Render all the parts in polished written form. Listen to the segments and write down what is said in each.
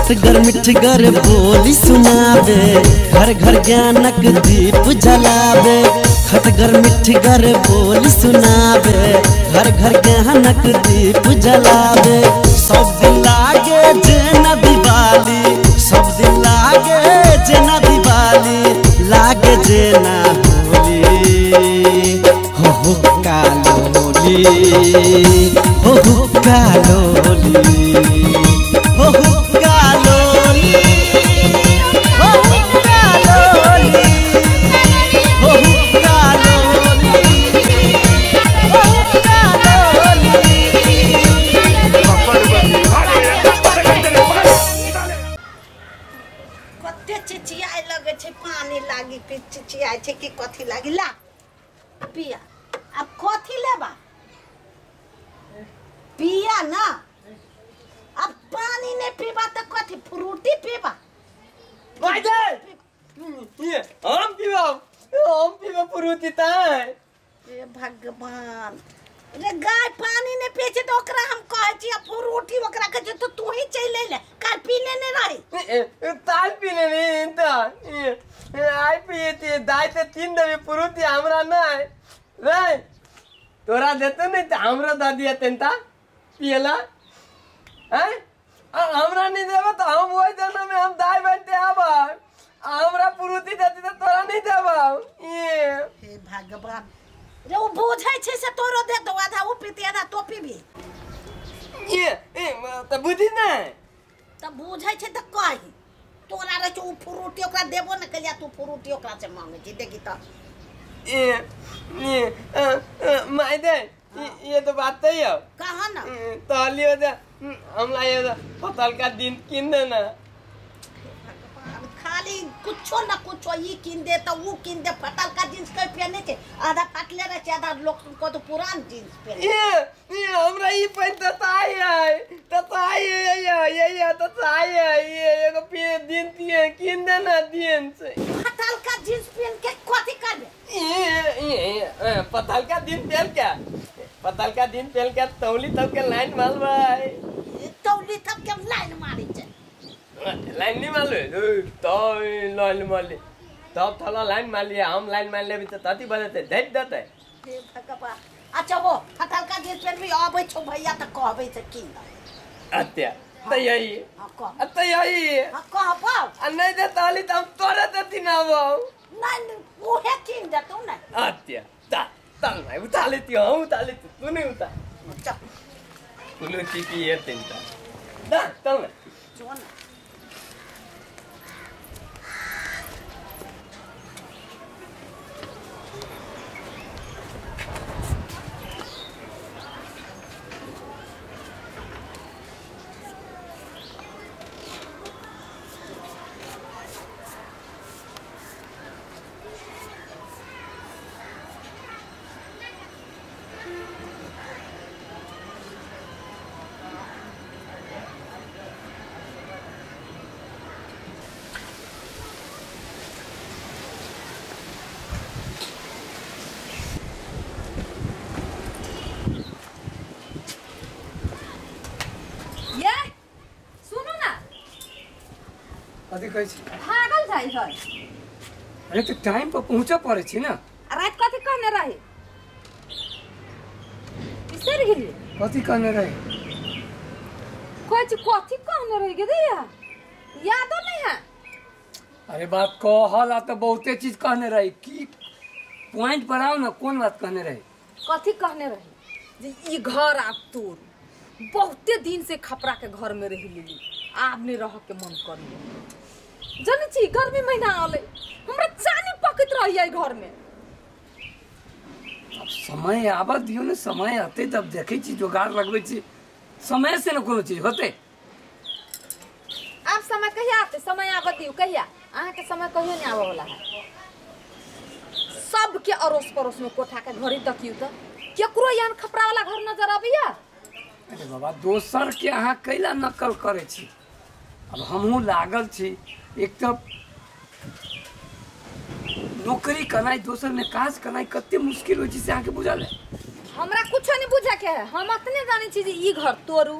खटगर मिठगर बोली सुनावे, घर घर ज्ञानक दीप जलावे। खटगर मिठगर बोली सुनावे, घर घर ज्ञानक दीप जलावे। सब दिन लागे जेना दिवाली, सब दिन लागे जेना दिवाली, लागे जेना होली। हो हो कालोली, हो हो कालोली, हो हो कालोली, हो हो कालोली, हो हो कालोली, हो हो कालोली। कते चिचियाय लगे छै, पानी लागी के चिचियाय छै कि कथी लागी। ला पिया, अब कथी लेबा पिया ना। अब पानी नहीं पीबा तो कथी फ्रूटी पीबा। हम पीबा, हम पीबा फ्रूटी ताय। हे भगवान रे, गाय पानी नहीं पिए छै तो ओकरा हम कहै छी फ्रूटी ओकरा कहै छै तो तू ही चलि ले, काल पीने नहीं रही। ताल पीने नहीं त आई पिए थे दाई ते तीन देवी फ्रूटी हमरा नहीं रे। तोरा देते नहीं तो हमरा दादी तेंता पियला हैं, हमरा नहीं देबा तो हम वही देना में हम दाई बनते आबा। हमरा पुरुति देती तो तोरा नहीं देबा। ये हे भगवान रे, ओ बुझै छै से तोरो दे दो, आधा ओ पीती आधा तो पीबी। ये त बुझी नहीं त बुझै छै त कही तोरा रे ओ फ्रूटी ओकरा देबो न कलिया, तू फ्रूटी ओकरा से मांगे छी देखी त। ये ये my दे, ये तो बात ही है। कहा ना तो लियो दे हम लाए पतल का दिन किन देना। खाली कुछो ना कुछो ये किन दे तो वो किन दे। फटल का जींस कोई पहने छे, आधा फाटले रहे छे, आधा लोग को तो पुरान जींस पहने। ये हमरा ई पहन त आई है त आई है ये त आई है। ये एगो पे दिन दिए किन देना दिन से। फटल का जींस पहन के कथी करबे? ये पतल का दिन पहन के, पतल का दिन पहन के तौली तब के लाइन मारबै। तौली तब के लाइन मारी छे? लाइन नहीं मारले तो लाइन मारले तब थोड़ा लाइन मार लिया। हम लाइन मार लेबी त तती बजते धैत देते। हे भगवान। अच्छा वो फटल का जींस पहन भी आबै छौ भैया त कहबै से किन दे। अच्छा त यही हां कह, त यही हां कहबौ। आ नहीं दे तौली त हम तोरे देती ना आबौ। नहीं ओहे किन देतौ ना। अच्छा ता चल भाई उठा लेती हूँ, उठा लेती तू नहीं उठा। अच्छा कुनो चीकी ये तीनटा ना चल ना जो ना। कथी कहै छी? भागल जाइ है। अरे तो टाइम पर पहुंचे पड़े छी ना। रात कथी कहने रही? बिसरि गेली। कथी कहने रही? कहै छी कथी कहने रही गे दैया, यादो नहीं है। अरे बात कहला तो बहुते चीज कहने रही, की पॉइंट पर आओ ना, कौन बात कहने रही? कथी कहने रही जे ई घर आब तोर बहुते दिन से खपरा के घर में रही लेली, आब नहीं रह के मन कर। जानै छी गर्मी महीना आले हमरा चानी पकैत रहियै घर में। अब समय आबऽ दियौ ने, समय आते तब देखै छी, जोगाड़ लगबै छी, समय से न कोनो चीज होते। आब समय कहिया आते? समय आबऽ दियौ कहिया? अहाँके समय कहियो नहीं आबऽ वाला है। सबके अड़ोस पड़ोस में कोठा के घरे देखियौ त केकरो यहाँ खपरा वाला घर नजर आबैया? अरे बाबा दोसर के अहाँ कैला नकल करै छी? अब हमहूँ लागल छी, एक तो नौकरी करनाइ दोसर में काज करनाइ कते मुश्किल होइ छै से अहाँके बुझल है? हमरा कुछो नहीं बुझे के है, हम अपने जानै छी जे ई घर तोड़ू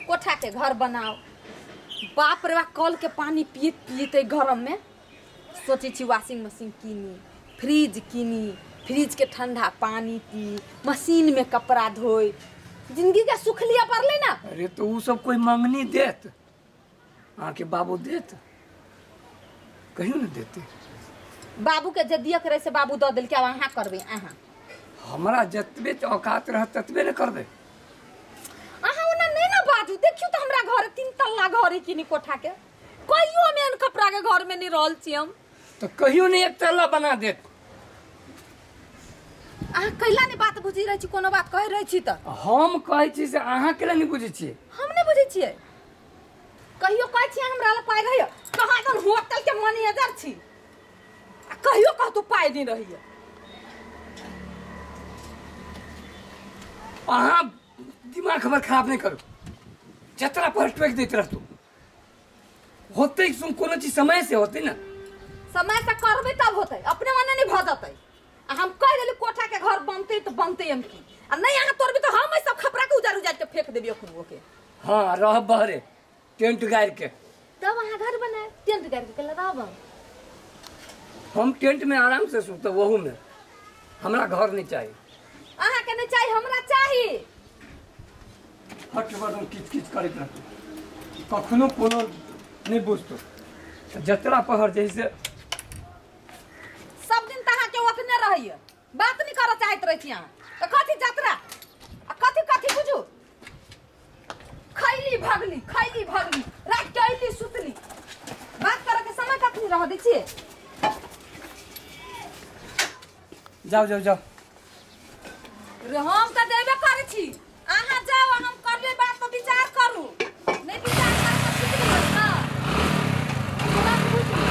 कोठा के घर बनाओ। बाप रे बाप कल के पानी पियत पियत गरम में सोचै छी वॉशिंग मशीन कीनी, फ्रिज कीनी, फ्रिज के ठंडा पानी पी, मशीन में कपड़ा धोई, जिंदगी के सुख लिया पड़ले ना। अरे तो उ सब कोई मंगनी देत, अहाँ के बाबू देत? कहियो न देते। बाबू के जे दिया करे से बाबू दऽ देलकै, आब अहाँ करबै। अहाँ हमरा जतबे औकात रहत ततबे ने करबै। अहाँ ओना नहि ने बाजू, देखियौ तऽ हमरा घर 3 तल्ला घर है किनी कोठा के, कहियो हम एहन कपड़ा के घर में नहीं रहल छी हम। तो कहियो नहीं 1 तल्ला बना देत। अहाँ कैला नहि बात बुझि रहै छी, कोनो बात कहि रहै छी तऽ हम कहै छी से अहाँ केला नहि बुझै छियै? हम नहि बुझै छियै। कहियो कहै छियै हमरा लग पाइ रहैया, कहाँ दन होटल के मैनेजर छी, आ कहियो कहतौ पाइ नहि रहैया। अहाँ दिमाग हमर खराब नहि करू, जतरा पर टोकि दैत रहतौ। होतै सुन, कोनो चीज समय से होतै ना। समय से करबै तब होतै, अपने मने नहि भऽ जेतै। आ हम कहि देली कोठा के घर बनतै तऽ बनतै हम की, आ नहि अहाँ तोड़बै तऽ हम सब खपरा के उजाड़ उजाड़ के फेंक देबै अखन के। हाँ रह बहरे टेंट गाड़ के, तब अहाँ घर बनाए टेंट गाड़ के रहब। हम टेंट में आराम से सुतब, वहू में हमरा घर नहीं चाहिए। अहाँ के नहीं चाहिए, हमरा चाहिए। हट बदम किच किच करैत रहतौ, कखनो कोनो नहीं बुझतौ। जतरा पहर जैसे सब दिन तऽ अहाँ के ओकने रहैया, बात नहीं करऽ चाहैत रहै छी अहाँ। तऽ कथी जतरा आ कथी कथी बुझू? खैली भगली, खैली भगली, रात के अयली सुतली, बात करऽ के समय कखनी रहऽ दै छियै? जाओ जाओ जाओ। रे हम तऽ देबे करै छी, अहाँ जाओ, हम करबै बात पर विचार करू, नहीं विचार करब तऽ ठीक नहि होत ना। बात बुझू।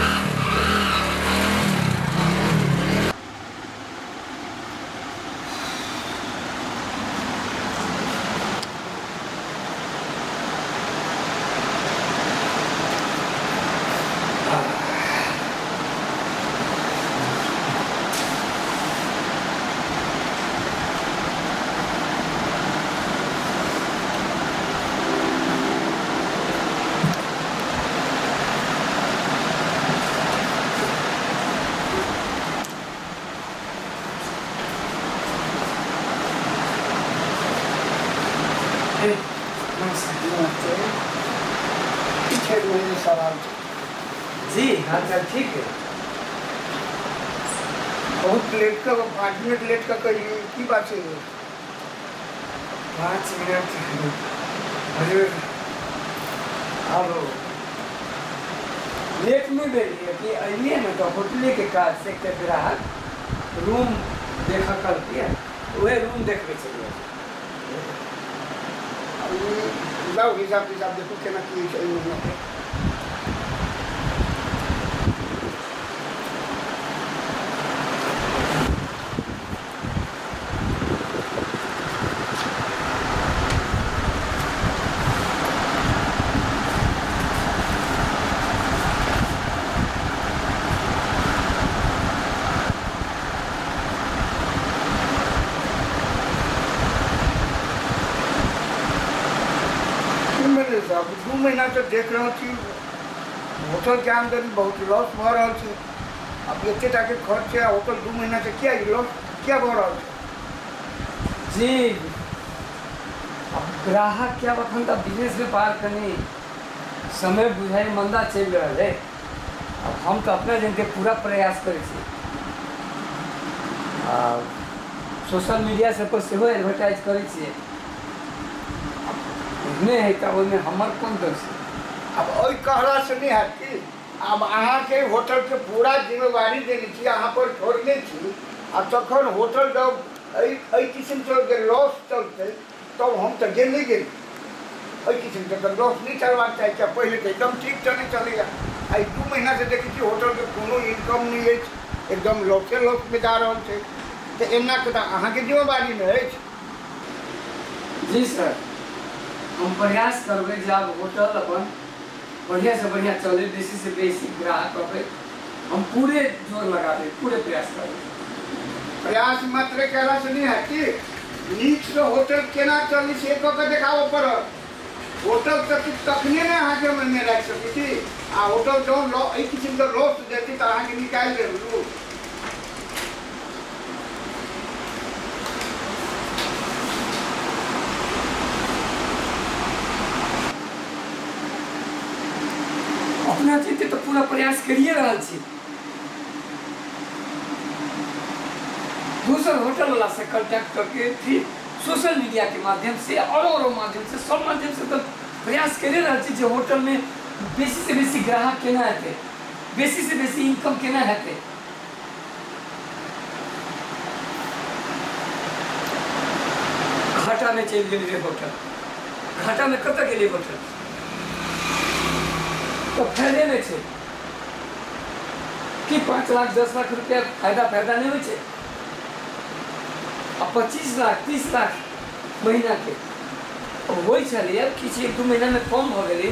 जी हाल चाल ठीक है। बहुत लेट का, 5 मिनट लेट का कहिए, की बात है? 5 मिनट अरे अब लेट नहीं भेलिए कि अलिए ना तो होटले के काज से एक ग्राहक रूम देखा करती है, वह रूम देखबे चलिए। लाओ हिसाब किताब देखो केना की छै महीना के। साहब 2 महीना से देख रहा छी होटल के आमदनी बहुत लॉस भऽ रहल छै। अब एते टाके खर्च है होटल 2 महीना से किया लॉस किया भऽ रहल छै? जी अब ग्राहक क्या अखन तऽ बिजनेस व्यापार कनी समय बुझाइ मंदा चलि रहल है। अब हम तो अपना जनके पूरा प्रयास करै छी, आ सोशल मीडिया सब पर सेहो एडवर्टाइज करै छियै। नहि है तऽ ओहिमे हमर कोन दोष है? अब ओहि कहलासँ नहि हैत कि आब अहाँके होटलके पूरा जिम्मेवारी देने छी, अहाँ पर छोड़ने छी, आ तखन होटल जब एहि किसिमसँ जे लॉस चलतै तब हम तऽ गेल नहि गेली। एहि किसिमसँ तऽ लॉस नहि चलबाक चाही। पहिले तऽ एकदम ठीक चलै चलैए, आइ 2 महीनासँ देखै छी होटलके कोनो इनकम नहि अछि, एकदम लॉसे लॉसमे जा रहल छै। तऽ एना के तऽ अहाँके जिम्मेवारी नहि अछि। जी सर, हम प्रयास करबै जे आब होटल अपन बढ़िया से बढ़िया चले, बेसी से बेसी ग्राहक अबै, हम पूरे जोर लगाबै, पूरे प्रयास करबै। प्रयास मात्र कयलासँ नहि हैत कि नीकसँ होटल केना चली से कऽ के देखाबऽ पड़त। होटल तक तखने ने अहाँके हम एहिमे राखि सकै छी। आ होटल जँ एहि किसिमके लॉस देती तऽ अहाँके निकालि देब। अपना जीते तो पूरा प्रयास करिए रहल छी। दोसर होटल वाला से कॉन्टैक्ट करके फिर सोशल मीडिया के माध्यम से और माध्यम से सब माध्यम से तो प्रयास करिए रहल छी जे होटल में बेसी से बेसी ग्राहक केना हेतै, बेसी से बेसी इनकम केना हेतै। घाटा में चलि गेल रे होटल, घाटा में कतऽ गेलै होटल, तो फायदे नहीं छे कि 5 लाख 10 लाख रुपया फायदा फायदा नहीं हो छे। आ 25 लाख 30 लाख महीना के होइ छलै, अब किछु 1-2 महीना में कम भऽ गेलै।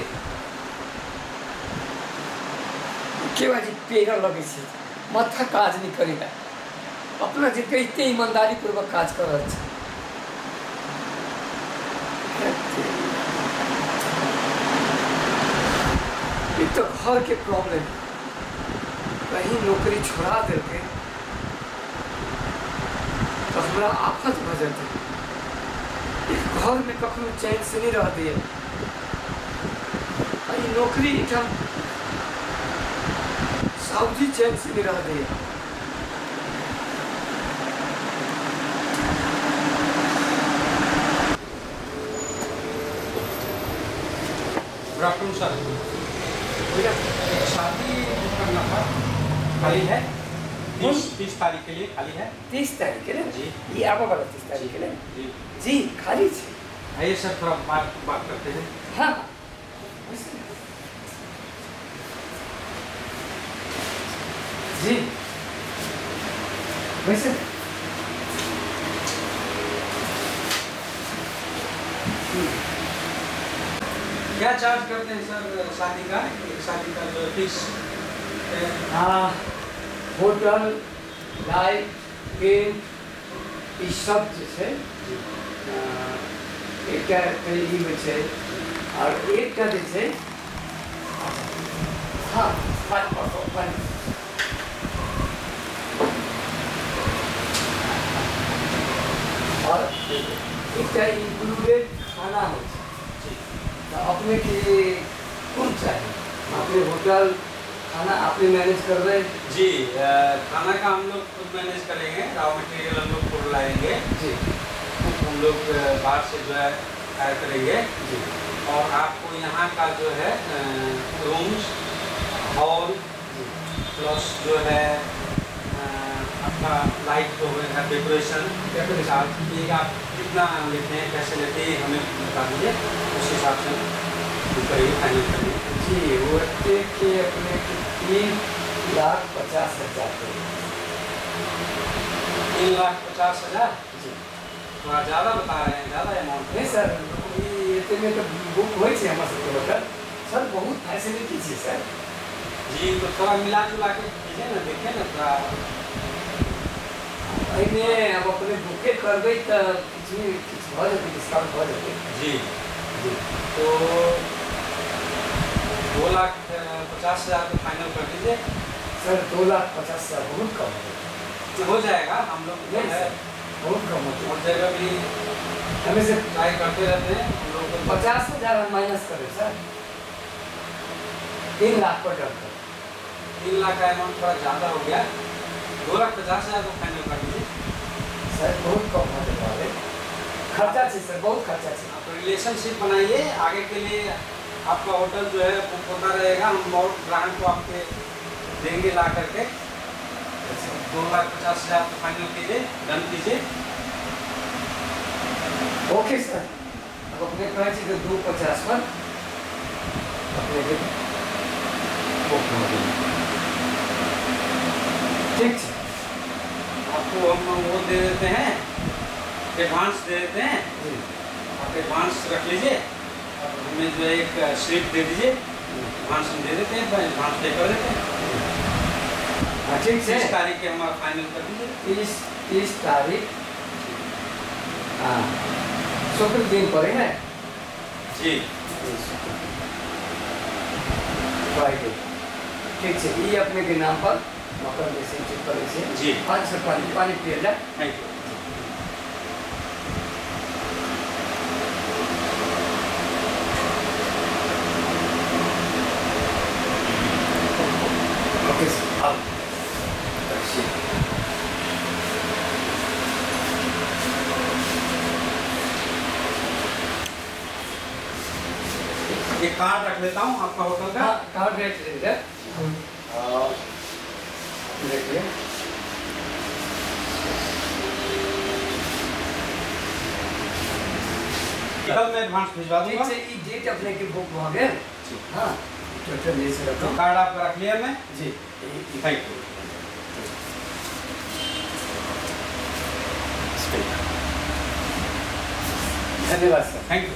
के बाजी पेड़ लगै छै, माथा काज नहीं करेगा। अपना जिनके इतने ईमानदारी पूर्वक काज कर रहल छै। ई तो घर के प्रॉब्लम, कहीं नौकरी छोड़ा देलकै तो हमरा आफत भऽ जेतै। घर में कखनो चैन से नहीं रह दिए। नौकरी एहिठाम सावजी चैन से नहीं रह दिए। गुड आफ्टरनून सर, भैया एक शादी बुक करना था, खाली है? 30 तारीख के लिए खाली है। 30 तारीख के लिए? जी। ये आबो वाला 30 तारीख के लिए? जी जी खाली है। आइए सर थोड़ा बात करते हैं। हाँ जी वैसे क्या चार्ज करते हैं सर शादी का? एक शादी का जो फिक्स? हाँ, होटल लाइट पेंट ई सब जे छै एकटा ई होइ छै और एकटा जे छै हाँ पानि और एकटा इंक्लूडेड खाना होइ छै। तो अपने के कौन चाहिए? अपने होटल खाना आपने मैनेज कर रहे हैं? जी खाना का हम लोग खुद मैनेज करेंगे, रॉ मटेरियल हम लोग खुद लाएंगे जी, कुक हम लोग बाहर से जो है हायर करेंगे जी, और आपको यहाँ का जो है रूम्स हॉल प्लस जो है आपका लाइट जो है डेकोरेशन चार्ज ये आप कितना लेते हैं कैसे लेते हैं हमें बता दीजिए, उस हिसाब से हम करेंगे फाइनल करेंगे। जी वो के अपने के 3,50,000 3,50,000 जी थोड़ा ज़्यादा बता रहे हैं, ज़्यादा अमाउंट नहीं सर, इतने में तो बुक हो हमारे सबके होटल सर, बहुत फैसिलिटी है सर जी। तो थोड़ा मिला जुला के कीजिए ना, देखिए ना थोड़ा एहिमे अब अपने बुके करबै तऽ किछु किछु भऽ जेतै, डिस्काउंट भऽ जेतै जी जी। तो 2,50,000 तो फाइनल कर दीजिए सर। 2,50,000 बहुत कम हो जाएगा, हम लोग नहीं सर बहुत कम होते और जगह भी हमें से ट्राई करते रहते हैं हम लोग। 50,000 हम माइनस करें सर, 3 लाख पर डन कर। 3 लाख का अमाउंट थोड़ा ज़्यादा हो गया, 2,50,000 को फाइनल कर दीजिए सर, बहुत कम हो जाता है, खर्चा है सर, बहुत खर्चा है। आप रिलेशनशिप बनाइए आगे के लिए, आपका होटल जो है बुक होता रहेगा, हम और ग्राहक को आपके देंगे ला करके। 2,50,000 तो फाइनल कीजिए, डन कीजिए। ओके सर, अब अपने कहै छी तऽ 2,50 पर अपने के बुक हो गेल, ठीक छै। आपको हम वो दे देते हैं, एडवांस दे देते हैं जी, आप एडवांस रख लीजिए और हमें जो है एक स्लिप दे दीजिए, एडवांस हम दे देते हैं, एडवांस पे कर देते हैं। हाँ ठीक है, 30 तारीख के हमारा फाइनल कर दीजिए। 30 तारीख, हाँ शुक्र दिन पड़े है जी। ठीक छै, ई अपने के नाम पर मकर जे छै चेक करै छै। जी। 500 पानी पानी पिए जाए। Thank you. Okay sir, आउ। ये कार्ड रख लेता हूँ आपका होटल का। हाँ, कार्ड रख लीजिए। और देखिए कल मैं एडवांस भिजवा दूंगा। ठीक है, ये डेट अपने के बुक हो गए। हाँ, टोटल ये से रखो। कार्ड आपका रख लिया मैं। जी, thank you. धन्यवाद सर। Thank you.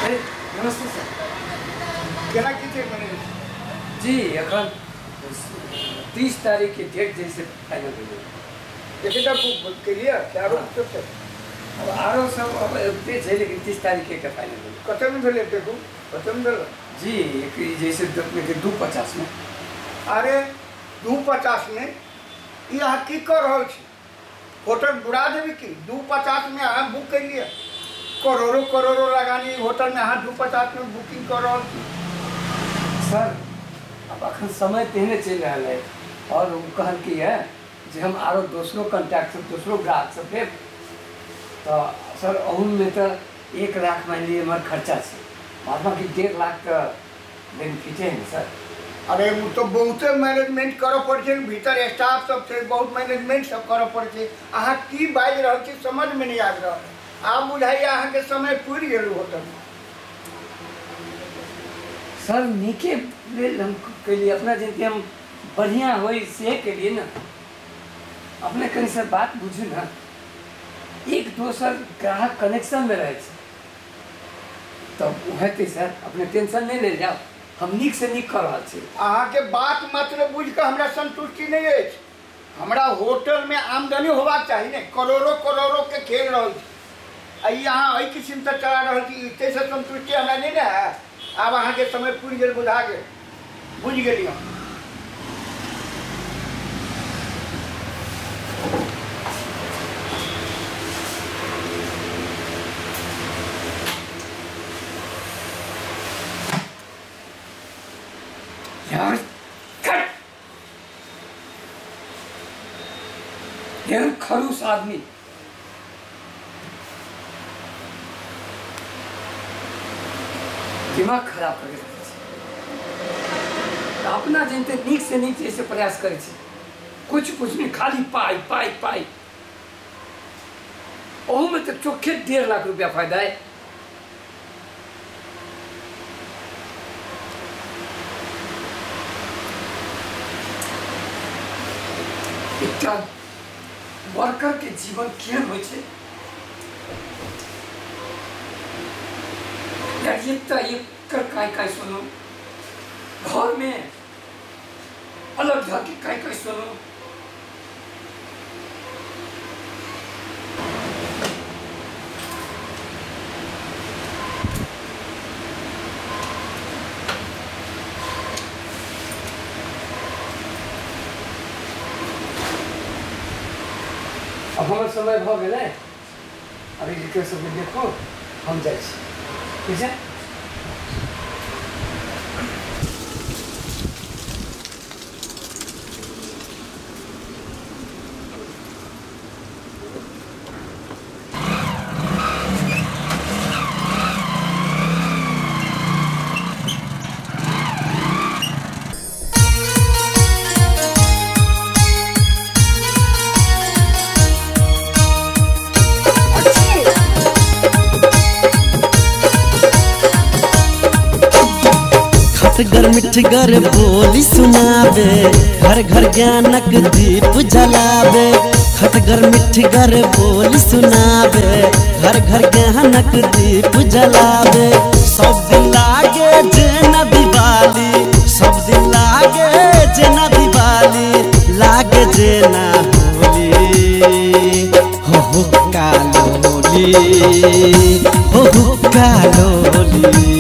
अरे नमस्ते सर। केना की छै मैनेजर? जी, अखन 30 तारीख के डेट जैसे फाइनल हो गई। एकटा बुक केलियै चारो सब छै। अब आरो सब अब एते छै, लेकिन 30 तारीख के फाइनल हो। कते में भेलै देखू, कते में भेलै? जी, एक जैसे अपने के 2.50 में। अरे 2.50 में ई अहाँ की कर रहल छी? होटल बुरा देबी की? 2.50 में अहाँ बुक केलियै, करोड़ों करोड़ों लगानी होटल में अहाँ 2.50 में बुकिंग कर रहल छी। सर, अब अखन समय तेहने चलि रहल है और ओ कहल की है जे हम आरो दोसरो कॉन्टैक्ट सब दोसरो ग्राहक सब लेब, तो सर अहूमे तऽ 1 लाख मान लिअ हमर खर्चा छै, बाद बाकी 1.5 लाख तऽ बेनिफिटे है सर। अरे ओ तो बहुते मैनेजमेंट करऽ पड़ै छै, भीतर स्टाफ सब छै, बहुत मैनेजमेंट सब करऽ पड़ै छै। अहाँ की बाजि रहल छी समझमे नहि आबि रहल। आब बुझाइए अहाँके समय पुरि गेल होटल। सर नीके लेल हम केलिए, अपना जनते हम बढ़िया होइ से केलिए ना। अपने कनि सर बात बुझू ना, एक दोसर ग्राहक कनेक्शन में रहै छै तब हेतै सर, अपने टेंशन नहीं ले जाओ, हम नीक से नीक कर रहल छी। अहाँके बात मात्र बुझि कऽ हमरा संतुष्टि नहीं अछि। हमरा होटल में आमदनी होबाक चाही ने, करोड़ों करोड़ों के खेल रहल छी आ ई अहाँ एहि किसिमसँ चला रहल छी, ताहिसँ संतुष्टि हमरा नहीं ने है। आब अहाँके समय पुरि गेल, बुझा गेल, बुझि गेली हम। यार कट, एहन खड़ूस आदमी। दिमाग खराब करके रखै छै। अपना जनते नीक से नीक जैसे प्रयास करै छै, कुछ कुछ नहीं, खाली पाई पाई पाई। ओहूमे तऽ चोखे 1.5 लाख रुपया फायदा है। एकटा वर्कर के जीवन केहन होइ छै यार, एकटा एकर काय काय सुनू, घर में अलग ढंग के काय काय सुनू। अब हमर समय भऽ गेलै, अभी जेकर सबके देखो, हम जाइ छी, ठीक छै? खटगर मिठगर बोली सुनाबे, घर घर ज्ञानक दीप जलाबे। खटगर मिठगर बोली सुनाबे, घर घर ज्ञानक दीप जलाबे। सब दिन लागे जेना दिवाली, सब दिन लागे जेना दिवाली, लागे जेना होली। हो कालोली, हो कालोली।